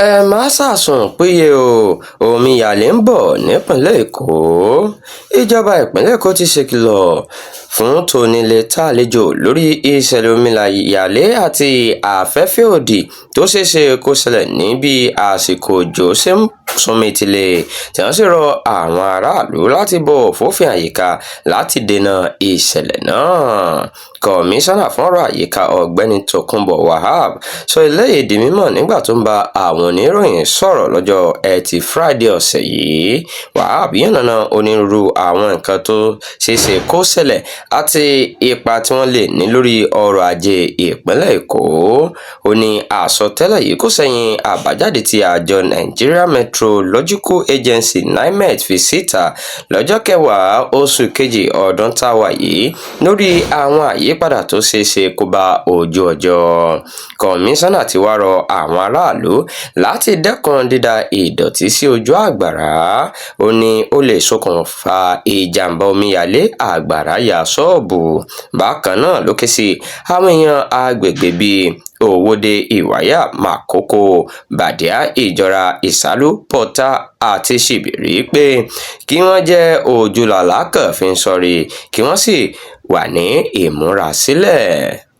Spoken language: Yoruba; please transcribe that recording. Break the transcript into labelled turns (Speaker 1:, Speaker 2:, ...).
Speaker 1: Ẹ má sàsùn péye o, omíyalé ń bọ̀ nípìnlẹ̀ Èkó. Ìjọba ìpínlẹ̀ Èkó ti ṣèkìlọ̀ fún tonílé tàlejò lórí ìṣẹ̀lẹ̀ omíyalé àti afẹ́fẹ́ òdì tó ṣeé ṣe kó ṣẹlẹ̀ ní bí àsìkò òjò ṣe ń súnmọ́ etílé, tí wọ́n sì rọ àwọn aráàlú láti bọ̀wọ̀ fófin àyíká láti dènà ìṣẹ̀lẹ̀ náà. Kọmíṣánná fún ọ̀rọ̀ àyíká, Ọ̀gbẹ́ni Tòkunbọ̀ Wahab, sọ eléyìí di mímọ̀ nígbà tó ń bá àwọn oníròyìn sọ̀rọ̀ lọ́jọ́ Ẹtì Fúráìdè ọ̀sẹ̀ yìí. Wahab yànnàná onírúurú àwọn nǹkan tó ṣeéṣe kó ṣẹlẹ̀ àti ipa tí wọ́n lè ní lórí ọrọ̀ ajé ìpínlẹ̀ Èkó. Ó ní àsọtẹ́lẹ̀ yìí kò ṣẹ̀yìn àbájáde tí àjọ Nigeria Meteorological Agency (NIMET) fi síta lọ́jọ́ 10 oṣù kejì ọdún tá a wà yìí lórí àwọn àyípadà tó ṣeéṣe kó bá ojú ọjọ́. Kọmíṣánná ti wá rọ àwọn aráàlú láti dẹ́kun dída ìdọ̀tí sí ojú àgbàrá. Ó ní ó lè ṣokùnfà ìjàm̀bá omíyalé àgbàrá ya ṣọ́ọ̀bù. Bákan náà ló ké sí àwọn èèyàn agbègbè bíi Owódé, Ìwàyà, Makoko, Bàdíà, Ìjọra, Ìsàlù, Pọ́tà àti Ṣìbìrì pé kí wọ́n jẹ́ ojúlalákàn fi ń ṣọ́rí, kí wọ́n sì wà ní ìmúrasílẹ̀.